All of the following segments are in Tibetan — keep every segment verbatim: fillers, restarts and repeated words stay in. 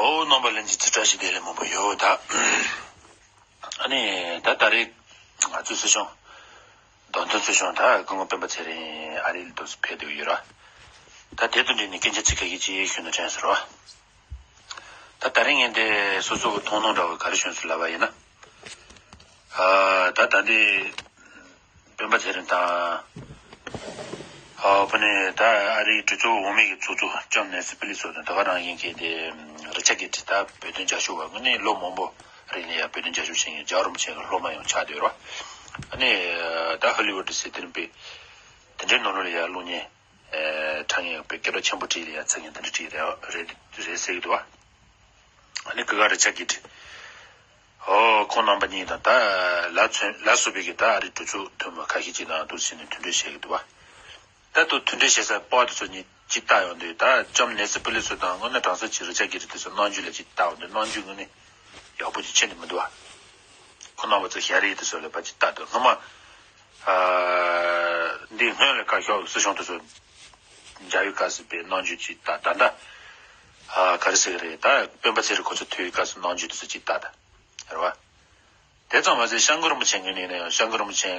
ཨོ་རྣམ་པ་ལྷན་རྒྱས་ཚོ་བཀྲ་ཤིས་བདེ་ལེགས་མང་པོ་ཡོད་ད། ཨ་ནི་ད་ད་རེས་ང་ཚོའི་སྲིད་སྐྱོང་། མདོ་དོན་སྲིད་སྐྱོང་ད་སྐུ་ངོ་སྤེན་པ་ཚེ་རིང་ཨ་རི་ལ་འདུག་སེ་ཕེབས་བསྡད་ཡོད་ར། ད་དེ་དང་འབྲེལ་ནས་སྐད་ཆ་ཚིག་ཁ་ཤས་ཅིག་ཞུ་ན་དྲན་སོང་ར། ད་ད་རེས་ངས་འདི་སོ་སོ་གི་མཐོང་སྣང་འདྲ་བོ་ག་རེ་བྱུང་སོང་ལབ་པ་ཡིན་ན། ཨ་ད་ད་འདི་སྤེན་པ་ཚེ་རིང་དང་། ཨ་ཕ་ནས་ད་ཨ་རིའི་གྲོས་ཚོགས་འོག་མའི་གི་ཚོགས་གཙོ་ལྕམ་ནེན་སི་པེ་ལོ་སི་དང་དེ་ག་རང་བཞིན་གྱི་དེ་རི་ཆར་གྷི་ཊི་ད་བོད་དོན་རྒྱབ་སྐྱོར་བ་དངོས་གནས་ལོ་མང་པོ་རིང་ལ་ཡ་བོད་དོན་རྒྱབ་སྐྱོར་བྱེད་མཁན་རྒྱལ་བ་རིན་པོ་ཆེ་གི་སློབ་མ་ཡང་ཆགས་བསྡད་ཡོད་རེད་བ། ཨ་ནི་ད་ཧོ་ལི་ཝུད་ཟེར་དེ་རིམ་པས་དེ་འདྲའི་ནང་ལོགས་ལ་ཡ་སློབ་གཉེར་ཨེ་དྲང་ངེས་པའི་སྐད་གྲགས་ཆེན་པོ་བྲིས་ལ་ཡ་ཚིག་ངན་དེ་འདྲ་བྲིས་རེད་རེད་རེད་ཟེར་གི་འདུག་བ། ཨ་ནི་ཀི་ག་རི་ཆར་གྷི་ཊི། ཨོ་ཁོང་རྣམ་པ་གཉིས་དང་ད་ལ་མཚོན་ལ་སོགས་པའི་གི་ད་ཨ་རི་གྲོས་ཚོགས་འཐུས་མི་ཁ་ཤས་ཅིག་དང་འདུག་སེ་ནས་མཐུན་སྒྲིལ་བྱེད་གི་འདུག་བ། ད་དུ་མཐུན་སྒྲིལ་བྱེད་ས་པར་དེ་ཚོ་གཉིས་ཅིག་བལྟ་ཡོང་དུས་ད་ལྕམ་ནེན་སི་པེ་ལོ་སི་དང་དངོས་གནས་དྲང་གནས་ཀྱི་རི་ཆར་གྷི་ཊི་དེ་ཚོ་རྣམ་འགྱུར་ལ་ཅིག་བལྟ་ཡོང་དུས་རྣམ་འགྱུར་དངོས་གནས་ཡག་པོ་ཅིག་ཕྱིན་ནས་མི་འདུག་བ། ཁོང་རྣམ་པ་ཚོ་ཞལ་རས་དེ་ཚོ་ལ་ཕར་ཅིག་བལྟ་དུས་སྔོན་མ། ཨ་འདིའི་སྔོན་ལ་བཀའ་ཤོག་སྲིད་སྐྱོང་དེ་ཚོ་མཇལ་ཡོད་སྐབས་སུ་པའི་རྣམ་འགྱུར་ཅིག་ད་ད་ད་ཨ་ག་རེ་ཟེར་གི་རེད། ད་སྤེན་པ་ཚེ་རིང་ཁོ་ཚོ་ཐུག་ཡོད་སྐབས་སུ་རྣམ་འགྱུར་དེ་ཚོ་ཅིག་ད་ད་རེད་བ། དེ་ཙམ་མ་ཟད་སྐྱབས་མགོན་རིན་པོ་ཆེ་ངོས་ནས་ཡང་སྐྱབས་མགོན་རིན་པོ་ཆེ་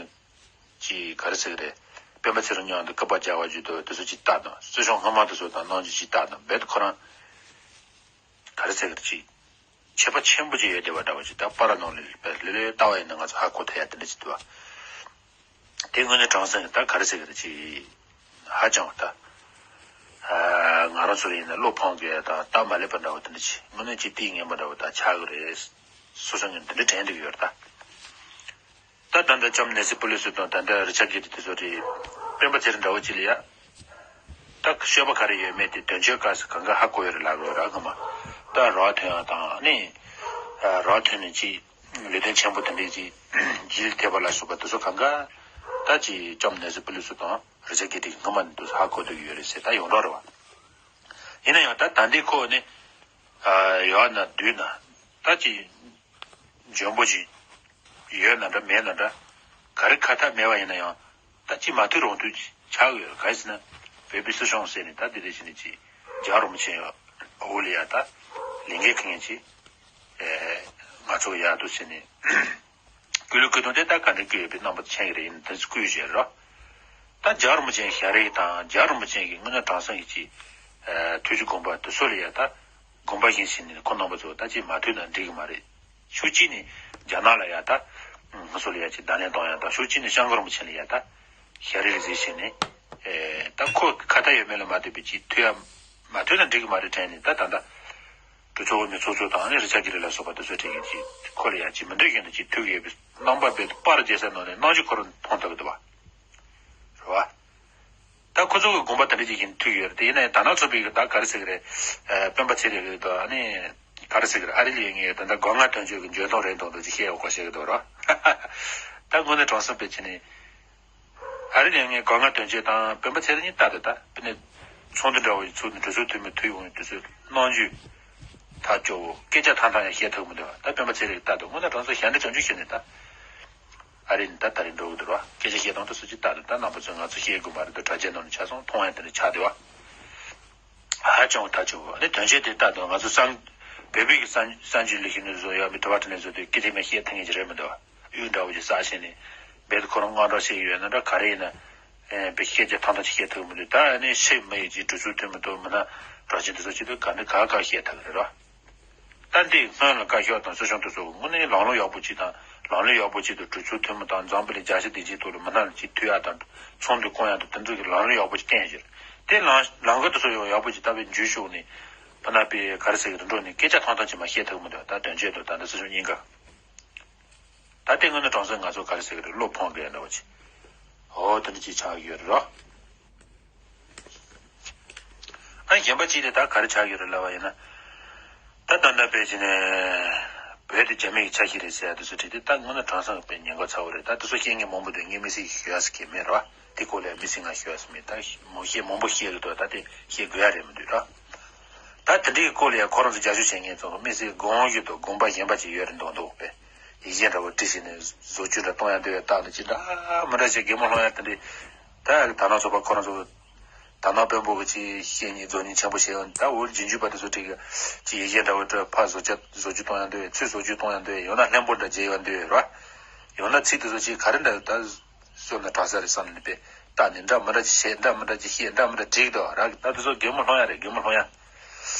ཅིག་ག་རེ་ཟེར་གི་རེད། སྤེན་པ་ཚེ་རིང་མཉམ་དུ་སྐུ་པར་སྦྱར་བ་བརྒྱུད་དུ་དེ་ཚོ་ཅིག་ད་དང་སྲིད་སྐྱོང་སྔོན་མ་དེ་ཚོ་དང་རྣམ་འགྱུར་ཅིག་ད་དང་རྦད་དེ་ཁོ་རང་ག་རེ་ཟེར་གི་རེད། ཅིག་ཁྱད་པར་ཆེན་པོ་ཅིག་ཡོད་བསྡད་པ་འདྲ་བ་ཅིག་ད་པར་ནང་ལ་ལོས་ལོས་ལྟ་བ་ཡིན་ན་ང་ཚོ་ཧ་གོ་ཐུབ་ཡ་དེ་འདྲ་ཅིག་འདུག་བ། དེ་དངོས་གནས་དྲང་གནས་ད་ག་རེ་ཟེར་གི་རེད། ཅིག་ཧ་ཅང་བ་ད། ཨ་ང་རང་ཚོ་ལ་ཡིན་ན་བློ་ཕམ་དགོས་ཡ་དང་སྟབས་མ་ལེགས་པ་འདྲ་བ་དེ་འདྲ་ཅིག་དངོས་གནས་ཅིག་ཏིང་ངན་པ་འདྲ་བ་ད་ཆགས་གི་རེད། སོ་སོ་ངས་འདི་འདྲ་དྲན་འདུག་ཡོད་རེད་ད། ད་ད་ལྟ་ལྕམ་ནེན་སི་པེ་ལོ་སི་དང་ད་ལྟ་རི་ཆར་གྷི་ཊི་དེ་ཚོ་རེད། སྤེན་པ་ཚེ་རིང་འདྲ་བོ་ཅིག་ལ་ཡ། ད་ཤོད་པ་ག་རེ་ཡོད་མེད་དེ་དོན་གཅོད་སྐབས་སུ་གང་ག་ཧ་གོ་ཡོད་རེད་ལབ་ཡོད་ར་གི་མ། ད་རོགས་ཐོན་ཡ་དང་ནི། རོགས་ཐོན་ནས་ཅིག་ལས་དོན་ཆེན་པོ་དེ་འདྲས་ཅིག་ལྗིད་ཐེབས་པ་ལ་སོགས་པ་དེ་ཚོ་གང་ག་ད་ཅིག་ལྕམ་ནེན་སི་པེ་ལོ་སི་དང་རི་ཆར་གྷི་ཊི་གི་སྔོན་མ་ནས་དེ་ཚོ་ཧ་གོ་འདུག་ཡོད་རེད་ཟེར་ད་ཡོངས་གྲགས་རེད་བ། ཡིན་ན་ཡང་ད་ད་འདི་ཁོ་ནི། ཡོད་ན་འདུག་ན། ད་ཅིག་འཇོན་པོ་ཞིག་ཡོད་ན་འདྲ་མེད་ན་འདྲ། ག་རེ་ཁ་ཐག་མེད་པ་ཡིན་ན་ཡང་ད་ཅིག་མ་ཐུག་རུང་ཐུག་ཆགས་ཡོད། ག་རེ་ཟེར་ན་བོད་པའི་སྲིད་སྐྱོང་ཟེར་ནས་ད་འདི་རེ་བྱས་ནས་ཅིག་རྒྱལ་བ་རིན་པོ་ཆེ་འོག་ལ་ཡ་ད་ལས་འགན་འཁུར་མཁན་ཅིག་ང་ཚོ་ཡག་འདུག་ཟེར་ནས་སྐུལ་ལུགས་སྐུལ་སྟངས་དེ་ད་ག་འདྲ་སྐུལ་ཡོད་པའི་རྣམ་པ་མཁྱེན་གི་རེད། ཡིན་ན་ད་སྐུལ་བཞེས་རོགས། ད་རྒྱལ་བ་རིན་པོ་ཆེའི་ཞལ་རས་དང་རྒྱལ་བ་རིན་པོ་ཆེ་གི་དངོས་གནས་དྲང་གནས་ཀྱི་ཅིག་ཐུགས་རྗེ་དགོངས་པ་དེ་ཚོ་ལ་ཡ་ད། དགོངས་པ་བཞེས་ནས་ཁོང་རྣམ་པ་ཚོ་ད་ཅིག་མ་ཐུག་ན་འགྲིག་གི་མ་རེད། ཕྱོགས་གཅིག་ནས་རྒྱ་ནག་ལ་ཡ་ད། ང་ཚོ་ལ་ཡ་ཅིག་བརྡ་ལན་གཏོང་ཡ་ད། ཕྱོགས་གཅིག་ནས་སྐྱབས་མགོན་རིན་པོ་ཆེ་ལ་ཡ་ད། ཞལ་རས་གཟིགས་བྱས་ནས། ཨེ་ད་ཁོ་ཁ་ཏ་ཡོད་མེད་ལ་མ་ལྟོས་པའི་ཅིག་ཐུག་ཡ་མ་ཐུག་ན་འགྲིག་གི་མ་རེད་དྲན་ནས་ད་ད་ད། གྲོས་ཚོགས་འོག་མའི་ཚོགས་གཙོ་དང་ནི་རི་ཆར་གྷི་ཊི་ལ་སོགས་པ་དེ་ཚོ་དྲན་གྱི་ཅིག་ཁོ་ལ་ཡ་ཅིག་མི་འདོད་བཞིན་དུ་ཅིག་ཐུག་ཡོད་པའི་རྣམ་པ་རྦད་དེ་པར་རྒྱག་ས་ནང་ནས་རྣམ་འགྱུར་ཁོ་རང་མཐོང་ཐུབ་ཀྱི་འདུག་བ། རེད་བ། ད་ཁོ་ཚོ་གི་དགོངས་པ་དེ་འདྲ་ཅིག་ཡིན་ཐུག་ཡོད་རེད། དེ་ཡིན་ན་ཡང་ད་ནང་ཚོ་པའི་གི་ད་ག་རེ་ཟེར་གི་རེད། ཨ་སྤེན་པ་ཚེ་རིང་གི་ད་ཨ་ནི་ག་རེ་ཟེར་གི་རེད། ཨ་རི་ལ་ཡོད་ངེས་ད་ལྟ་སྒོ་ང་དོན་གཅོད་ཀྱི་འཇོན་ཐང་རེད་མདོག་མདོག་ཅིག་བཤད་ཡོད་གོ་བཤད་གི་འདུག་ར། ད་དངོས་གནས་དྲང་གནས་པའི་ཆ་ནས་ཨ་རི་ལ་ཡོད་ངེས་སྒོ་ང་དོན་གཅོད་དང་སྤེན་པ་ཚེ་རིང་གཉིས་ལྟ་དུ་ད་དཔེར་ན་ཚོགས་འདུ་འདྲ་བོ་ཡི་ཚོགས་འདུ་གྲོས་ཚོགས་འཐུས་མི་ཐུག་ཡོང་དུས་ཚོད་གནང་རྒྱུ་ཐག་ཆོད་པོ་སྐད་ཆ་ཐང་ཐང་ཡང་བཤད་ཐུབ་མི་འདུག་ད་སྤེན་པ་ཚེ་རིང་ལྟ་དུ་དངོས་གནས་དྲང་གནས་ཞལ་འདྲི་བྱང་ཆུབ་བྱས་ནས་ད། ཨ་རི་ནས་ད་ད་རེས་འགྲོ་གི་འདུག་ར། སྐད་ཆ་བཤད་སྟངས་དེ་སུ་གཅིག་ལྟ་དུས་ད་རྣམ་པ་ཚོས་ང་ཚོ་བཤད་དགོས་མ་རེད་འདུག་དྲ་རྒྱའི་ནང་ནས་ཆ་ཚང་མཐོང་ཡ་དེ་འདྲ་ཆགས་བསྡད་པ། ཧ་ཅང་ཐག་ཆོད་པོ་ནི་དོན་ཆེན་དེ་ལྟ་དུས་ང་ཚོ་གསར་བོད་པའི་གི་གསར་གསར་འགྱུར་ལས་ཤིག་ནས་བཟོ་ཡ་མི་དྲི་བ་དྲི་ནས་བཟོ་དུས་སྐད་ཆ་མ་བཤད་ཐུབ་མཁན་ཅིག་རེད་མི་འདུག་གཡུ་འདྲ་བོ་ཅིག་ཟ་བྱས་ནས་རྦད་དེ་ཁོ་རང་དངངས་སྐྲག་བྱས་ཡོད་ན་འདྲ་ག་རེ་ཡིན་ན་བའི་སྐད་ཆ་ཐང་ཐང་ཅིག་བཤད་ཐུབ་མི་འདུག་ད་ནི་ཤེས་མི་ཡི་ཅིག་གྲོས་ཚོགས་འཐུས་མི་དང་མི་སྣ་གྲགས་ཅན་དེ་ཚོ་ཅིག་དུས་ག་འདྲ་ག་ག་བཤད་ཐུབ་རེད་ར། ད་འདི་སྔོན་ལ་བཀའ་ཤོག་དང་སྲིད་སྐྱོང་དེ་ཚོ་དངོས་གནས་ལམ་ལྷོང་ཡག་པོ་ཅིག་དང་ལམ་ལྷོང་ཡག་པོ་ཅིག་དང་གྲོས་ཚོགས་འཐུས་མི་དང་འཛམ་བུ་གླིང་རྒྱལ་སྤྱི་བདེ་སྐྱིད་ཐོག་ལ་མི་སྣ་ཅིག་ཐུག་ཡག་དང་ཚོགས་འདུ་བསྐོང་ཡག་དང་དེ་ཚོ་གི་ལམ་ལྷོང་ཡག་པོ་ཅིག་བསྟན་ཡོད་རེད། དེ་ལམ་ལམ་ཁ་དེ་ཚོ་ཡང་ཡག་པོ་ཅིག་ལྟ་བའི་འཇུ་ཤོག་ནས་ཕ་ན་པའི་ག་རེ་ཟེར་གི་རིམ་གྲོ་ནས་སྐད་ཆ་ཐང་ཐང་ཅིག་མ་བཤད་ཐུབ་མི་འདུག་ད་དོན་ཆེད་དུ་ད་འདི་སྲིད་སྐྱོང་གཉིས་ཀ་ད་དེ་སྔོན་ནས་གྲོང་གསེབ་ང་ཚོ་ག་རེ་ཟེར་གི་རེད། བློ་ཕམ་གི་ཡ་འདྲ་བོ་ཅིག་ཨོ་དེ་འདྲ་ཅིག་ཆགས་ཡོད་རེད་རོ། ཨ་གཞན་པ་གཅིག་དེ་ད་ག་རེ་ཆགས་ཡོད་རེད་ལབ་པ་ཡིན་ན། ད་ད་ལྟ་བོད་ཀྱི་ནས་བོད་དེ་རྒྱ་མི་གི་ཆ་ཤས་རེད་ཟེར་ཡ་དེ་ཚོ་བྲིས་ཏེ་ད་དངོས་གནས་དྲང་གནས་པའི་ཉེན་ཁ་ཚ་བོ་རེད། ད་དེ་ཚོ་བཤད་མཁན་མང་པོ་འདུག་ངས་མི་སྲིད་ཞུ་ཡ་ཟེར་གི་མེད་རེད་བ། དེ་སྐོར་ལ་མི་སྲིད་ང་ཞུ་ཡ་ཟེར་མེད། ད་མང་བཤད་མང་པོ་བཤད་གི་འདུག་ད་དེ་བཤད་དགོས་ཡ་རེད་མི་འདུག་ར། ད་དེ་འདྲའི་སྐོར་ལ་ཡ་ཁོ་རང་ཚོ་རྒྱབ་སྐྱོར་བྱེད་མཁན་ཚོ་མི་སྲིད་དགོངས་ཞུ་དང་དགོངས་པ་གཞན་པ་ཅིག་ཡོད་རེད་མདོག་མདོག་པས། ཡིག་ཆ་འདྲ་བོ་བྲིས་ཟིན་ནས་བཟོ་བཅོས་འདྲ་གཏོང་ཡ་འདོད་ཡ་བཏགས་ནས་ཅི་འདྲ་མི་འདྲ་བྱས་གད་མོ་སློང་ཡ་དེ་འདྲའི་ད་ད་ནང་ཚོ་པ་ཁོ་རང་ཚོ་ དར་ནག་དཔོན་པོ་གི་ཅིག་བཤེས་གཉེན་རྫོགས་སྙིང་ཆེན་པོ་བྱས་ཡོང་། ད་འུར་རྗེས་འཇུག་པ་དེ་ཚོ་ཅིག་གི་ཅིག་ཡི་གེ་འདྲ་བོ་སྤྲོད། ཕར་བཟོ་བཅོས་བཟོ་བཅོས་གཏོང་ཡང་འདོད། ཚུར་བཟོ་བཅོས་གཏོང་ཡང་འདོད། ཡང་ན་ལྷན་པོ་འདྲ་བརྗེ་ཡང་འདོད་ར། ཡང་ན་ཚིག་དེ་ཚོ་ཅིག་ག་རེ་འདྲ་ད་བཟོས་ན་དྲག་ས་རེད་བསམ་ནས་པས་བལྟས་ནས་འདྲ་མི་འདྲ་ཅིག་བྱས། འདྲ་མི་འདྲ་ཅིག་བཤད། འདྲ་མི་འདྲ་བྲིས་འདུག་ར། ད་དེ་ཚོ་གད་མོ་སློང་ཡ་རེད། གད་མོ་སློང་ཡ།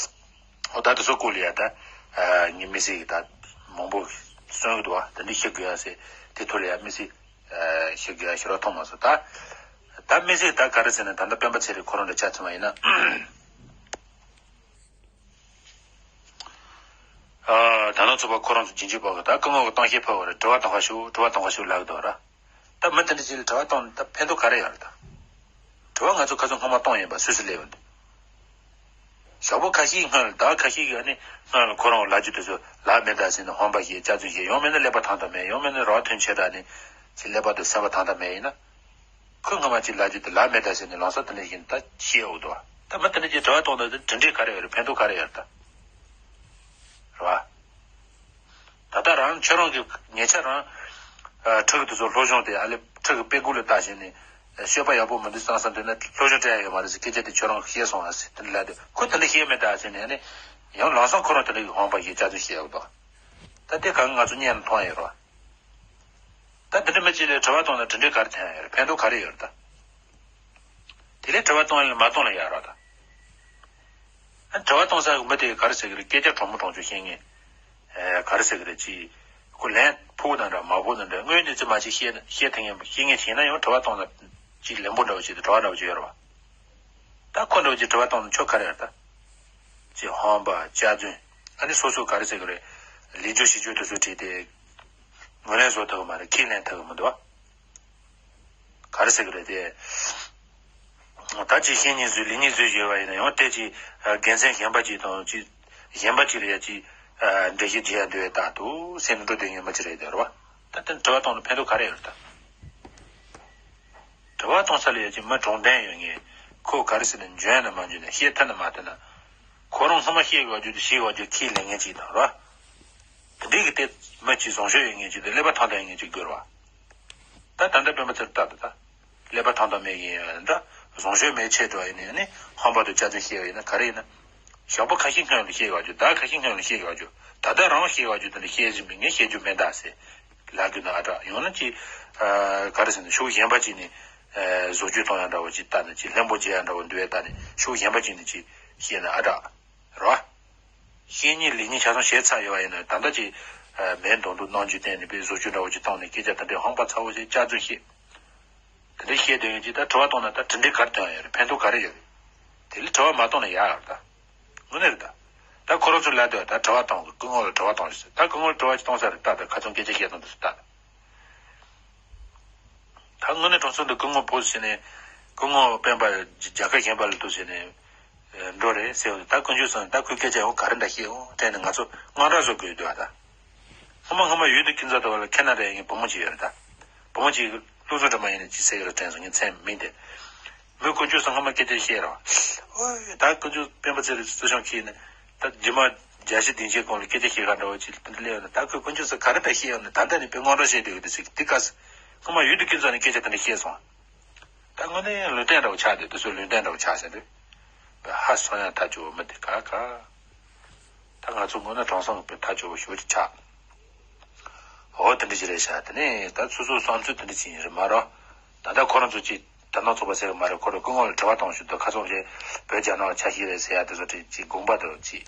འོ་ད་དེ་ཚོ་སྐོར་ལ་ཡ་ད་ངས་དམིགས་བསལ་གྱི་ད་མང་པོ་གསུང་གི་འདུག་བ། དེ་འདྲ་བཤད་དགོས་ཡ་ཟེར་དེ་ཐོག་ལ་ཡ་དམིགས་བསལ་བཤད་དགོས་ཡ་ཞེ་དྲག་མཐོང་མ་སོང་། ད་ད་དམིགས་བསལ་ད་ག་རེ་ཟེར་ན། ད་ལྟ་སྤེན་པ་ཚེ་རིང་ཁོ་རང་འདྲ་ཆ་མཚོན་པ་ཡིན་ན། ཨ། དར་ནག་ཚོགས་པ་ཁོ་རང་ཚོ་རྗེས་འཇུག་པ་གི་ད་སྐུ་ངོ་གི་གཏམ་བཤད་ཕབ་པ་རེད། དྲི་བ་གཏོང་ག་ཤོག་དྲི་བ་གཏོང་ག་ཤོག་ལབ་གི་འདུག་ར། ད་མི་དེ་འདྲ་ཅིག་ལ་དྲི་བ་བཏང་ནས་ད་ཕན་ཐོགས་ག་རེ་ཡོད་རེད་ད། དྲི་བ་ང་ཚོ་ཁ་སང་སྔོན་མ་བཏང་ཡིན་པ་སུས་སུ་སླེབས་ཡོད་འདུག་ཞག་པོ་ཁ་ཤས་སྔོན་ལ། ཟླ་བ་ཁ་ཤས་ཀྱི་ཨ་ནི་སྔོན་ལ་ཁོ་རང་ལབ་རྒྱུ་དེ་ཚོ་ལབ་མེད་ད་ཟེར་ནས་ཧོན་པ་བྱས། སྐྱག་རྫུན་བཤད། ཡང་མིན་ན་ཀླད་པ་ཐང་ཐང་མེད། ཡང་མིན་ན་རང་དོན་ཆེ་དྲགས་ནས་ཅིག་ཀླད་པ་དེ་སེམས་པ་ཐང་ཐང་མེད་ཡིན་ན། ཁོས་སྔོན་མ་ཅིག་ལབ་རྒྱུ་དེ་ལབ་མེད་ད་ཟེར་ནས་ལམ་སང་དེ་འདྲ་བྱས་ནས་ད་བཤད་འོ་དོ། ད་མི་དེ་འདྲ་ཅིག་དྲི་བ་བཏང་ད་དེ་གྲུབ་འབྲས་ག་རེ་ཡོད་རེད། ཕན་ཐོགས་ག་རེ་ཡོད་རེད་ད། རེད་བ། ད་ལྟ་རང་ཁྱོད་རང་གི་ཉེ་ཆར་རང་ཨ་ཕྲུ་གུ་དེ་ཚོ་སློབ་སྦྱོང་དེ་ཨ་ལེ་ཕྲུ་གུ་དཔེ་སྐུ་ལ་བལྟས་བྱས་ནས་སྤྱོད་པ་ཡག་པོ་མི་འདུག་བསམ་བསམ་དུས་ན་སློབ་སྦྱོང་སྤྲད་ཡ་ཡོད་མ་རེད་ཟེར་སྐད་ཆ་དེ་ཁྱོད་རང་བཤད་སོང་ཨ་ཟེར་དེ་འདྲ་ལབ་དུས། ཁོ་དེ་འདྲ་བཤད་མེད་ད་ཟེར་ནས་ཨ་ནི་ཡང་ལམ་སང་ཁོ་རང་དེ་འདྲ་གི་ཧོན་པ་བྱས་སྐྱག་རྫུན་བཤད་འོ་དོ། ད་དེ་གང་ང་ཚོ་བརྙན་མཐོང་ཡོད་རེད་བ། ད་འདི་འདྲ་མི་གཅིག་ལ་དྲི་བ་བཏང་ན་གྲུབ་འབྲས་ག་རེ་ཐོན་ཡོད་རེད། ཕན་ཐོགས་ག་རེ་ཡོད་རེད་ད། དེ་ལས་དྲི་བ་གཏོང་ཡ་ལ་མ་གཏོང་ལ་ཡག་རོགས་ད། ཨ་དྲི་བ་གཏོང་ས་གི་མི་དེ་ག་རེ་ཟེར་གི་རེད། སྐད་ཆ་གྲོགས་མོ་གྲོགས་ཆོད་བཤད་མཁན། ཨེ་ག་རེ་ཟེར་གི་རེད་ཅིག་ཁོ་ལན་ཕོག་དང་འདྲ་མ་ཕོག་དང་འདྲ། དངོས་གནས་ཅིག་མ་ཅིག་བཤད་བཤད་ཐུབ་མཁན་བཤད་མཁན་བྱས་ན་ཡང་དྲི་བ་གཏོང་ན་ཅིག་ལན་པོ་འདྲ་བོ་ཅིག་དང་དྲི་བ་འདྲ་བོ་ཅིག་ཡོད་རེད་བ། ད་ཁོ་འདྲ་བོ་ཅིག་དྲི་བ་གཏོང་ན་ཆོ་ག་རེ་རེད་ད། ཅིག་ཧམ་པ་སྐྱག་རྫུན། ཨ་ནི་སོ་སོ་ག་རེ་ཟེར་གི་རེད། ལས་རྒྱུ་བྱེད་རྒྱུ་དེ་ཚོ་བྲིས་ཏེ། ངོས་ལེན་བཟོ་ཐུབ་གི་མ་རེད། ཁས་ལེན་ཐུབ་གི་མི་འདུག་བ། ག་རེ་ཟེར་གི་རེད་དེ། ད་ཅིག་བཤེས་གཉེན་བཟོས་ལེགས་ཉེས་བཟོས་ཡོད་པ་ཡིན་ན་ཡང་དེ་ཅིག་དགེ་མཚན་གཞན་པ་ཅིག་དང་ཅིག་གཞན་པ་ཅིག་ལ་ཡ་ཅིག་འགྲེལ་བཤད་བྱེད་ཡ་འདོད་ཡ་ད་དུ་སེམས་འགྲོ་དོན་ཡོད་མ་ཅིག་རེད་དེ་རེད་བ། ད་དེ་དྲི་བ་གཏོང་ན་ཕན་ཐོགས་ག་རེ་ཡོད་རེད་ད། དྲི་བ་གཏོང་ས་ལ་ཡ་ཅིག་མི་དྲང་བདེན་ཡོད་ངེས། ཁོ་ག་རེ་ཟེར་ན་འཇོན་ན་མ་འཇོན་ན་བཤད་ཐུབ་ན་མ་ཐུབ་ན། ཁོ་རང་སྔོན་མ་བཤད་དགོས་རྒྱུ་དེ་བཤད་དགོས་རྒྱུ་ཁས་ལེན་མཁན་ཅིག་དང་ར། དེ་འདྲའི་གི་དེ་མི་གཅིག་བཟང་སྤྱོད་ཡོད་མཁན་ཅིག་དང་ཀླད་པ་ཐང་ཐང་ཡོད་མཁན་ཅིག་དགོས་ར་བ། ད་ད་ལྟ་སྤེན་པ་ཚེ་རིང་ལྟ་དུས་ད། ཀླད་པ་ཐང་ཐང་མེད་མཁན་ཡོད་འདྲ། བཟང་སྤྱོད་མེད་ཆེ་འགྲོ་ཡིན་ནའི་ནི་ཧམ་པ་དང་སྐྱག་རྫུན་བཤད་ཡོད་ཡིན་ན་ག་རེ་ཡིན་ན། ཞག་པོ་ཁ་ཤས་སྔོན་ལ་བཤད་ཡོད་རྒྱུ། ཟླ་ཁ་ཤས་སྔོན་ལ་བཤད་ཡོད་རྒྱུ། ད་ལྟ་རང་བཤད་ཡོད་རྒྱུ་དེ་འདྲ་བཤད་བཞིན་པའི་ངས་བཤད་རྒྱུ་མེད་ད་ཟེར་ལབ་རྒྱུ་ན་ཨ་དྲག་ཡང་ན་ཅིག་ཨ་ག་རེ་ཟེར་ན་ཕྱོགས་གཞན་པ་ཅིག་ནས་ཨ་བཟོ་བཅོས་གཏོང་ཡ་འདྲ་བོ་ཅིག་ལྟ་ན་ཅིག་ལྷན་པོ་བརྗེ་ཡ་འདྲ་བོ་འདུག་ཡ་ལྟ་ནས་ཕྱོགས་གཞན་པ་ཅིག་ནས་ཅིག་བཤད་ན་ཨ་དྲག་རེད་བ། བཤེས་གཉེན་ལེགས་ཉེས་ཆ་ཚང་བྱས་ཚར་ཡོད་པ་ཡིན་ན་ད་ལྟ་ཅིག་ཨ་མེད་མདོག་མདོག་རྣམ་འགྱུར་བསྟན་ནས་དཔེ་བཟོ་བཅོས་འདྲ་བོ་ཅིག་བཏང་ནས་སྐད་ཆ་དེ་འདྲའི་ཧམ་པ་ཚ་བོ་ཞིག་སྐྱག་རྫུན་བཤད། དེ་འདྲ་བཤད་དོན་ཡོད་ཅིག་ད་དྲི་བ་གཏོང་ན་ད་དེ་འདྲའི་ག་རེ་ཐོན་ཡོད་རེད། ཕན་ཐོགས་ག་རེ་ཡོད་རེད། དེ་ལས་དྲི་བ་མ་གཏོང་ན་ཡག་ཡོད་རེད་ད། དངོས་གནས་རེད་ད། ད་ཁོ་རང་ཚོ་ལབ་དུས་ད་དྲི་བ་གཏོང་གི། སྐུ་ངོ་ལ་དྲི་བ་གཏོང་ཞིག་ཟེར། ད་སྐུ་ངོ་ལ་དྲི་བ་ཅིག་གཏོང་ས་རེད་ད། ད་ཁ་ཚོན་སྐད་ཆ་བཤད་སྟངས་དེ་ཚོ་ད། ད་དངོས་གནས་དྲང་གནས་དུ་སྐུ་ངོ་ཕོ་ཟེར་ནས་སྐུ་ངོ་སྤེན་པ་རྒྱ་གར་གཞན་པ་ལ་འདུག་ཟེར་ནས་འགྲོ་རེད་ཟེར་བ་ད་དཀོན་མཆོག་གསུམ་ད་ཁོས་སྐད་ཆ་ཡང་ག་རེ་འདྲ་བཤད་འོང་དྲན་ནས་ང་ཚོ་དངངས་སྐྲག་བཟོ་དགོས་འདུག་ཨ་ད། སྔོན་མ་སྔོན་མ་ཡུལ་དུ་ཁྱིམ་ཚང་དུ་བ་ལ་ཁེ་ན་རེ་ཡིན་བུ་མོ་གཅིག་ཡོད་རེད་ད། བུ་མོ་གཅིག་བློ་བཟང་སྒྲོལ་མ་ཡིན་ནས་ཅི་ཟེར་གི་རེད་དྲན་སོང་ངས་མཚན་མིང་དེ། མོས་དཀོན་མཆོག་གསུམ་སྔོན་མ་སྐད་ཆ་བཤད་རོགས། ཨོ་ད་དཀོན་མཆོག་སྤེན་པ་ཚེ་རིང་གསོ་སྐྱོང་ཁྱེར་ནས་ད་རྗེས་མ་རྒྱལ་སྤྱི་སྡིངས་ཆའི་གོང་ལ་སྐད་ཆ་བཤད་ག་འདྲ་བོ་ཅིག་དེ་འདྲ་སླེབས་ཡོང་ན་ད་ཁོས་དཀོན་མཆོག་གསུམ་ག་རེ་འདྲ་བཤད་ཡོང་ནས་ད་ལྟ་ནས་དཔེ་དངངས་སྐྲག་བཤད་བསྡད་ཡོད་དེ་ཟེར་གི་དེ་སྐབས་སྔོན་མ་ཡུལ་དུ་ཁྱིམ་ཚང་ནས་སྐད་ཆ་དེ་འདྲ་བཤད་སོང་། ད་དངོས་གནས་ལུང་བསྟན་འདྲ་བོ་ཆགས་འདུག་དེ་ཚོ་ལུང་བསྟན་འདྲ་བོ་ཆགས་ཟེར་འདུག་ཧ་སོང་ཡང་ཐག་ཆོད་མི་དེ་ག་ག་ད་ང་ཚོ་དངོས་གནས་དྲང་སྲོང་གི་ཐག་ཆོད་པོ་ཞེ་པོ་ཅིག་ཆགས། འོ་དེ་འདྲ་ཅིག་རེད་ཤག་དེ་ནས་ད་སོ་སོའི་བསམ་ཚུལ་དེ་འདྲ་ཅིག་ཡིན་རེད་མ་རོ། ད་ལྟ་ཁོ་རང་ཚོ་ཅིག་དར་ནག་ཚོགས་པ་ཟེར་གི་མ་རེད། ཁོ་རང་སྐུ་ངོ་ལ་དྲི་བ་གཏོང་ཞུ་འདུག་ཁ་སང་ལས་བོད་རྒྱ་ནག་ཆ་ཤས་རེད་ཟེར་ཡ་དེ་ཚོ་ཅིག་དགོངས་པ་དང་ཅིག་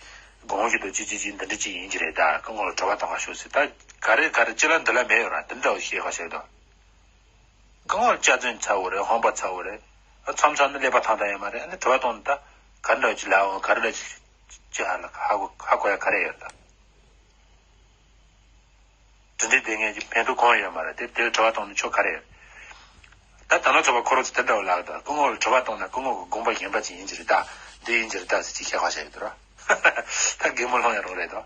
དགོངས་ཞུ་དང་ཅིག་ཅིག་ཅིག་འདི་འདྲ་ཅིག་ཡིན་གྱི་རེད། ད་སྐུ་ངོ་ལ་དྲི་བ་གཏོང་ག་ཤོག་ཟེར། ད་ག་རེ་ག་རེ་ཅི་ལ་འདི་ལ་མེད་ཡོད་ར་འདི་འདྲ་བོ་ཤེས་ག་ཤོག་དང་། སྐུ་ངོ་ལ་སྐྱག་རྫུན་ཚ་བོ་རེད། ཧམ་པ་ཚ་བོ་རེད། ཨ་མཚམས་མཚམས་ནི་ཀླད་པ་ཐང་ཐང་ཡོད་མ་རེད། ཨ་ནི་དྲི་བ་གཏོང་ནི་ད་ག་འདྲ་ཅིག་ལབ་འོང་། ག་རེ་འདྲ་ཅིག་ཅི་ཧ་ལ་ཧ་གོ་ཧ་གོ་ཡ་ག་རེ་ཡོད་ད། དེ་འདྲའི་བསྡད་མཁན་གྱི་ཕན་ཐོགས་གང་ཡོད་མ་རེད། དེ་དེར་དྲི་བ་གཏོང་ནི་ཆོ་ག་རེ་ཡོད། ད་དར་ནག་ཚོགས་པ་ཁོ་རང་ཚོ་དེ་འདྲ་བོ་ལབ་ད། སྐུ་ངོ་ལ་དྲི་བ་གཏོང་ན་སྐུ་ངོ་གི་དགོངས་པ་གཞན་པ་ཅིག་ཡིན་གྱི་རེད་ད། འདི་ཡིན་གྱི་རེད་ད་ཟེར་ཅིག་བཤད་ཁ་བཤད་ཡོད་དོ། ད་གད་མོ་སློང་ཡ་རོགས་རེད་དོ།